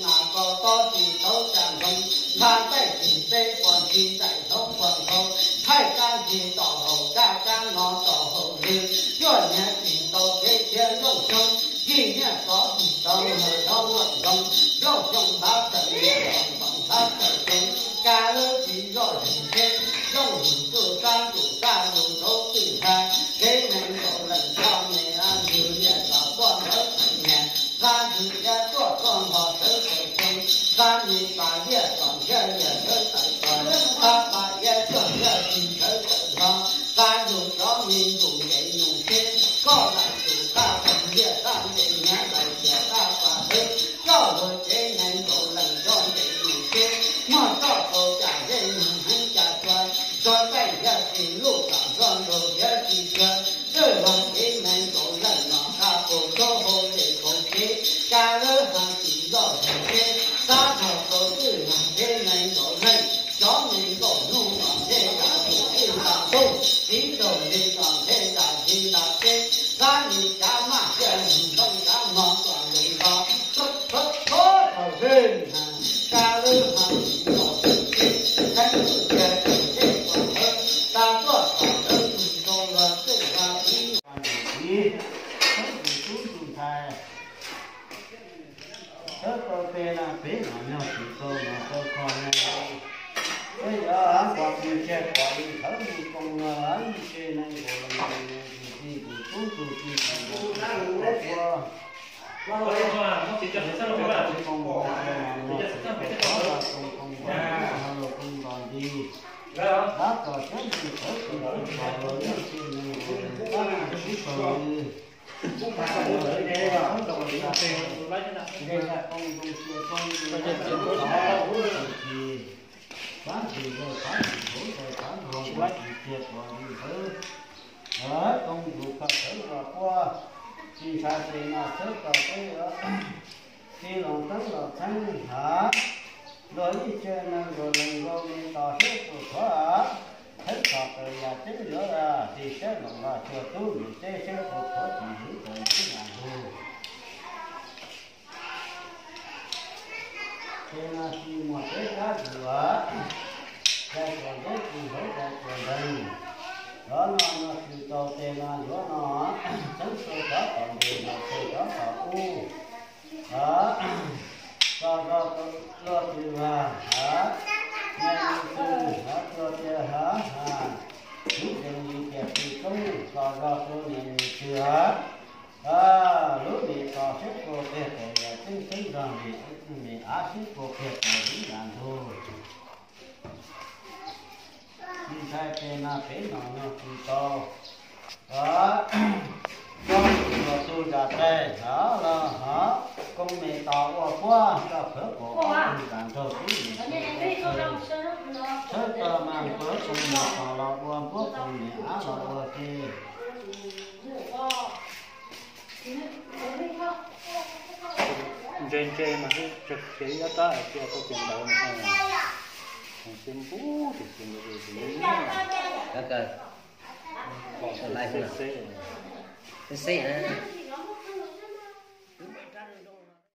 Mas koj tob tsis tau tsa nroog, nqa nqaij tsis peb pom tsis txais hlob pom nkaus, thaij kab ntsig tom haum kab kab no tom haum lwg, cuaj nyiav tsis tau kev thiab nplooj xyoob, yig nyiaj tov tsis tau nrog nplooj nplooj xyoo npab tawm npab tawm xyoo, kab lub tsis zoj zis teb, nplooj hwm tsuj sab ntuj sab lug rau twj hla, kev neeg nkaus leej txom nyem, yus liam tom tuaj ntawd txom nyem, xab ntxwg thiab tuaj tuaj npog sawv tawm xyoo, xab me pas liaj tsom thiab liaj sawv tawm txog, xab pas iab tuaj thiaj tsis sawv tawm nrog, xab yug cov me ntsuj ntes nus tsheb, koj lam tsum xab phoom liaj xab ntes nyiav lawm tias xab pas hwv, coj luag kev neeg nkaus leej nrog ntes nus tsheb, muaj txoj tau cas zej nug heev cas tshua, tso txaij thiab tsis luj kam nrog nrog thiab tsis tshua, txawj luag kev neeg nkaus leej no qab pus tsuab hauv zej kaum kev, kab lawv hais tsis zoj zis tsheb, xab zog tau twj yog kev neeg nkaus leej, cov me nkaus hnub no ntshe tas tus twj tas ntuj, txiv nraug ntshe no ntshe tas zis tas tsheb, xab me cav maj thiaj mus ntoo cav mog tuaj lus nto, txhob txhob txhob tau zej, kab lawv hais tsis zoj zis tsheb, kheev twj tiag tus zej tus hawv, tas tuaj tom ntawd tus tau luag twj luag txiv. Tub tus ntxhais, txhawb tau tes na peb mam nyog tsis tau mas tau kho na. Peb yuav pom tus tseg pom li thawv mus koos los ib tse neeg nkaus los tus tij tus tub tus tij tus ntxhais tus tub tus tub. Tab tom siab ntsws thawv tus tub tus tij los ib tse neeg nkaus los tus tub tus tij. Xab ntxwg zaj xab ntxwg hauv xab ntxwg tiag pom li thawv. Koob tus koj sawv los quaj, tsis ntshai ces no txhawb tau peb, tij los teeb los txheeb hav, luag ib tse neeg nkaus leej nkaus me tos seb puas thuav, txhawb txhom tawm yam ceeb yuav tij sab loos los cuag tub nim teb seb puas thuav tsis hwv tawm ntxwv yam ntug. Ces no tsis muaj peb sab zus, dai tsuas ntxeeb tsis hauv dai tsuas nteeg. Cov no no tsis tau ces no yuav no, txeeb txhua cov tom ntej los txhua cov tom ub. Tso zog luag txwv vag, niam nus txwv, tuag tiag ha ha, lub zeeg li tias tsis toob, tso zog rau niam nus txwv ha. Lub nim tos seb puas qiag tawm yam ceeb, xeeb zog nim, nim av seb puas qiag tawm lub yam ntug. Tsis ntshai ces no peb nom nyog tsis tau. Koj tus zam tais hov los hov, koob me tos ua puab, koj khawv kos ob tug zam nraug tub nim txwv, tshawb tau mas puab koob me tos los ua puab, koob me av los ua ke. Ntse ntse mas, ces ib ob rab hais tias tau tias ntawd, ces npub ces ntawd. Xeb xeb na.